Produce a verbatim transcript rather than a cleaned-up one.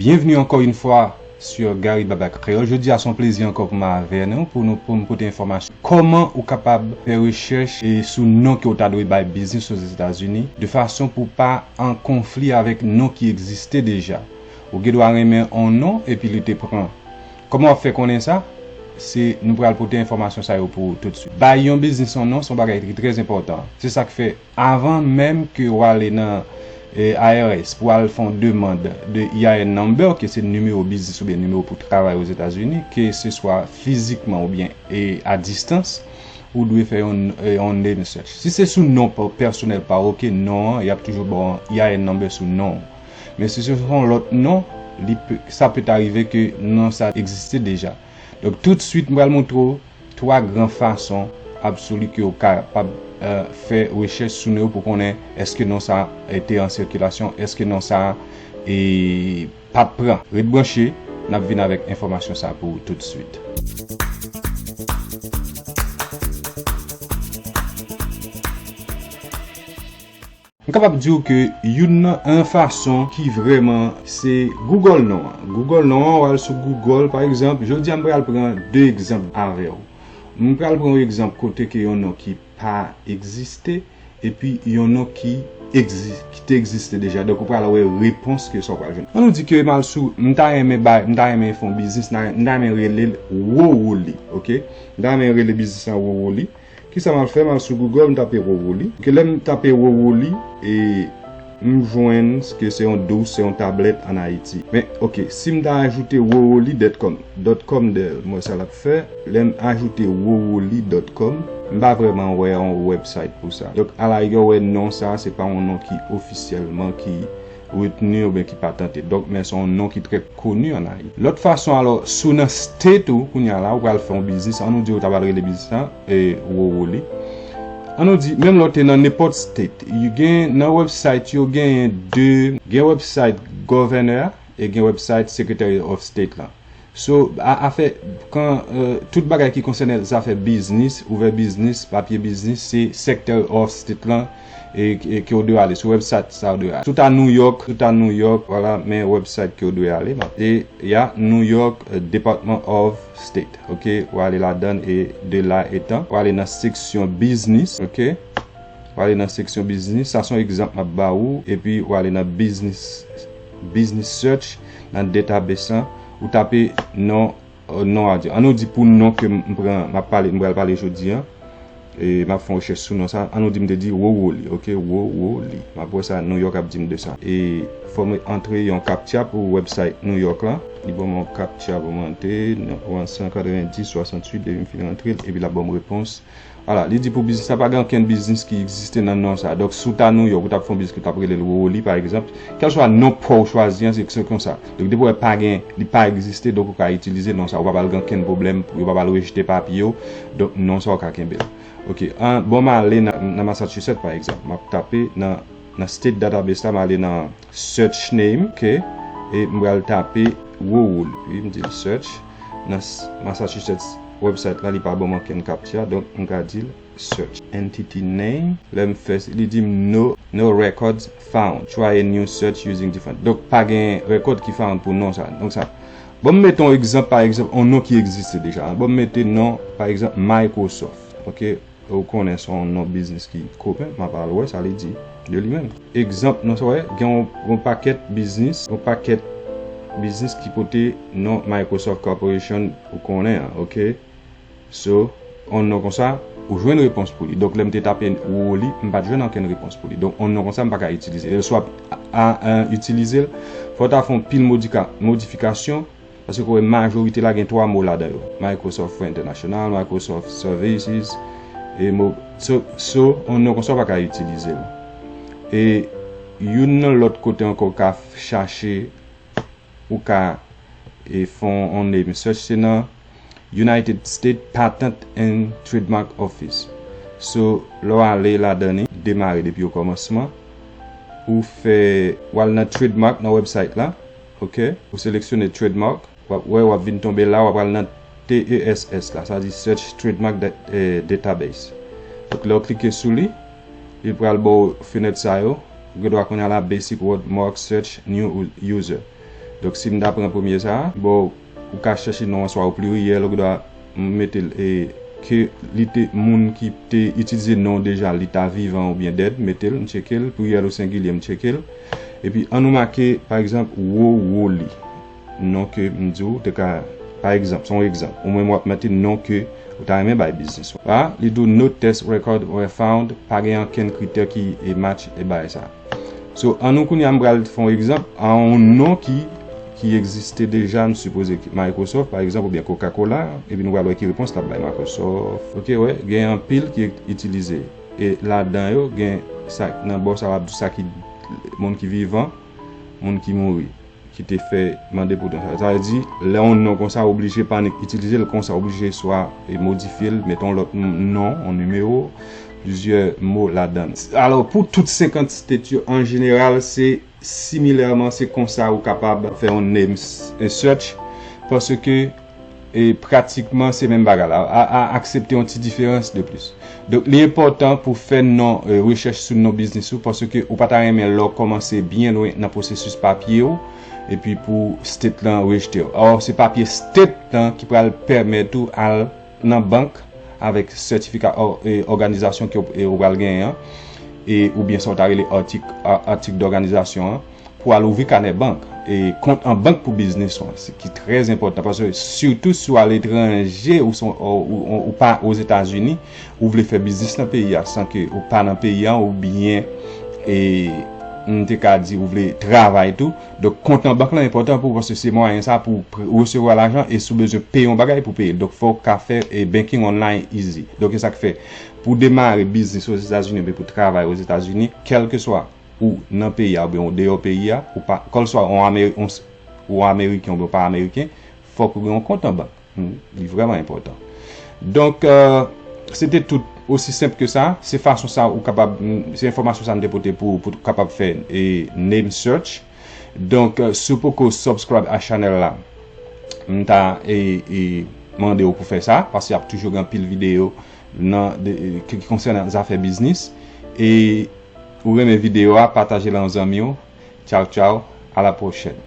Bienvenue encore une fois sur Gary Baba Creole. Jodi a se yon plezi ankò pou m avè nou, pou nou, pou m pote enfòmasyon. Kòman ou kapab fè rechèch e sou non ke w ta dwe bay biznis Ozetazini, de fason pou w pa an konfli avèk non ki egziste deja. Ou gen dwa renmen yon non epi li te pran. Kòman w ap fè konnen sa? Se nou pral pote enfòmasyon sa yo pou ou toutswit. Bay yon biznis yon non se yon bagay ki trè enpòtan. Se sa k fè avan menm ke w ale nan eh, I R S pou w al fè yon demann de I R N number, ke se nimewo biznis oubyen nimewo pou travay Ozetazini, ke se swa fizikman oubyen eh, a distans, ou dwe fè yon, eh, yon name search. Si se sou non pa- pèsonèl pa w, oke, non an, y ap toujou ba w yon I R N number sou non an. Men si se sou yon lòt non, li pe- sa pèt arive ke non sa egziste deja. Donk, toutswit, m pral montre w twa gran fason absoli ke w kapab eh, fè rechèch sou non yo pou konnen èske non sa eh, te an sikilasyon, èske non sa eh, pa t pran. Ret branche, n ap vin avèk enfòmasyon sa pou ou toutswit. M kapab di w ke youn nan fason ki vrèman se Google non an. Google non an, w al sou Google, pa egzanp, jodi a m pral pran de egzanp avè w. M pral pran yon egzanp kote ke yon non ki pa egziste, epi yon non ki egzi- ki te egziste deja. Donk, ou pral wè repons ke sa w pral jwenn. An nou di ke m al sou, m ta renmen bay, m ta renmen fè yon biznis, m ta renmen rele l Wowoli, oke? M ta renmen rele biznis la Wowoli. Kisa m al fè? M al sou Google, m tape Wowoli. Ke lè m tape Wowoli, e m jwenn ke se yon dous, se yon tablèt ann Ayiti. Men, oke, si m ta ajoute wowoli dot com, dot com dèyè l, m wè sa l ap fè. Lè m ajoute wowoli dot com, m pa vrèman wè yon website pou sa. Donk, alarigè, w wè non sa, se pa yon non ki ofisyèlman ki retni oubyen ki patante. Donk, men se yon non ki trè koni ann Ayiti. Lòt fason, alò, si w nan state ou, kounye a la, ou pral fè yon biznis, an nou di ou ta pral rele biznis la, e, Wowoli. An nou di, menm lè w te nan nenpòt state, gen, nan website yo, genyen de, gen website governor a, e gen website Secretary of State la. So, a, afè, kan, eh, tout bagay ki konsène zafè biznis, ouvè biznis, papye biznis, se Secretary of State lan, e, e ke w dwe ale, sou website sa w dwe ale. Si w ta New York, si w ta New York, vwala, men website ke w dwe ale. E, y a New York, eh, Department of State, oke? W ale ladan l, e de la etan, w ale nan seksyon biznis, oke? W ale nan seksyon biznis, sa se yon egzanp m ap ba ou, epi w ale nan biznis, business search, nan database lan, ou tape non, eh, non a di. An nou di pou non ke m pran, m ap pale, m pral pale jodi a, e m ap fè yon rechèch sou non sa, an nou di m te di Wowoli, oke, Wowoli. M ap wè sa New York ap di m de sa. E fò m antre yon captcha pou website New York la. Li ban m yon captcha pou m antre, nan san katrevendis swasantuit, depi m fin antre l, epi l ap ban m repons. Vwala, li di pou biznis la, pa gen okenn biznis ki egziste nan non sa. Donk, si w ta New York, ou t ap fè yon biznis, ou t ap rele l Wowoli, pa egzanp, kèlswa non pa w chwazi an, se, se konsa. Donk, depi w wè pa gen, li pa egziste, donk ou ka itilize non sa. Ou pa pral gen okenn pwoblèm, yo pa pral rejte papye w, donk non sa w ka kenbe l. Oke, an, bon, m ale nan, nan Massachusetts, pa egzanp. M ap tape nan, nan state database la, m ale nan search name, oke, e m pral tape Wowoli. Wi, m di l search. Nan s- Massachusetts website la, li pa ban m okenn captcha, donk m ka di l search. Entity name, lè m fè, li di m no, no records found. Try a new search using different. Donk, pa gen record ki found pou non sa. Donk sa, bon, m mete yon egzanp, pa egzanp, yon non ki egziste deja. Bon, m mete non, pa egzanp, Microsoft. Oke? Ou konnen se yon non biznis ki komen, m ap al wè sa li di de li menm. Egzanp, non sa w wè, gen yon, yon pakèt biznis, yon pakèt biznis ki pote non Microsoft Corporation, ou konnen an, oke? So, yon non konsa, ou jwenn repons pou li. Donk, lè m te tape Wowoli, m pa t jwenn okenn repons pou li. Donk, yon non konsa, m pa ka itilize l. Swa a, a, itilize l, fò w ta fè yon pil modika- modifikasyon, paske w wè majorite la gen twa mo ladan yo. Microsoft for International, Microsoft Services, e mo, so, so, yon non konsa w pa ka itilize l. E youn nan lòt kote ankò w ka f- chache, ou ka e, fè yon name search, se nan United States Patent and Trademark Office. So, lè w ale ladan li, demare depi okòmansman, ou fè, w al nan trademark nan website la, oke? Ou seleksyone trademark, w ap wè, w ap vin tonbe la, w ap al nan T E S S la, sa di Search Trademark Da- eh, Database. Donk, lè w klike sou li, li pral ba w fenèt sa yo. Ou gen dwa kounye a la, Basic Word Mark Search, New u- User. Donk, si m ta pran premye sa a, bon, ou ka chèche non an swa o pliryèl, ou dwa mete l e ke li te, moun ki te itilize non deja, li ta vivan oubyen dead, mete l, m tcheke l, pliryèl ou sengilye, m tcheke l. Epi, an nou make, pa egzanp, Wo Woli. Non ke m di w, te ka, pa egzanp, se yon egzanp. Ou menm w ap mete non ke ou ta renmen bay biznis ou. A, li di w no test record were found, pa gen ankenn kritè ki e match e bay sa. So, an nou kounye a m pral fè yon egzanp a yon non ki, ki egziste deja, m sipoze ki Microsoft, pa egzanp, oubyen Coca-Cola, epi nou pral wè ki repons l ap bay Microsoft. Ok, wè, gen anpil ki itilize. E ladan yo, gen sa, nan bò sa, w ap di sa ki, moun ki vivan, moun ki mouri, ki te fè mande pou non sa. Sa vle di, lè yon non konsa, oblije pa nik itilize l konsa, oblije swa e modifye l, mete yon lòt n-, non, yon nimewo, plizyè mo ladan l. Alò, pou tout senkant state yo, an jeneral, se similèman, se konsa ou kapab fè yon name s-, e search, paske e pratikman se menm bagay la. A, a aksepte yon ti diferans de plis. Donk, li enpòtan pou fè non, e, rechèch sou non biznis ou, paske ou pa ta renmen lè w kòmanse byen lwen nan pwosesis papye w, epi pou state lan rejte w. Or, se papye state lan ki pral pèmèt ou al nan bank avèk sètifika ò-, e, òganizasyon ke w, e, ou pral genyen an, e, oubyen sa w ta rele article, a-, article d'organisation an, pou al ouvri kanè bank. E kont an bank pou biznis ou an, se ki trè enpòtan, paske sitou si w aletranje, ou, se, ou, ou, ou pa Ozetazini, ou vle fè biznis nan peyi a san ke ou pa nan peyi a, oubyen, e, m te ka di ou vle travay tou. Donk, kont an bank lan enpòtan pou ou, paske se mwayen sa pou pr-, resevwa lajan e si w bezwen peye yon bagay pou peye l. Donk, fò w ka fè, e, banking online easy. Donk, e sa k fè, pou demare biznis Ozetazini oubyen pou travay Ozetazini, kèlkeswa ou nan peyi a oubyen ou deyò peyi a, ou pa, kèlswa yon Ameri-, yon s-, ou Ameriken oubyen ou pa Ameriken, fòk ou gen yon kont an bank. Hmm, li vrèman enpòtan. Donk, e, se te tout osi senp ke sa. Se fason sa ou kapab, hmm, se enfòmasyon sa m te pote pou, pou kapab fè, e, name search. Donk, e, si w poko subscribe a channel la, m ta, e, e, mande w pou fè sa, paske ap toujou gen anpil videyo nan, de, e, ki, ki konsènan zafè biznis. E ou renmen videyo a, pataje l ak zanmi w. Tchaw, tchaw, a la pwochèn.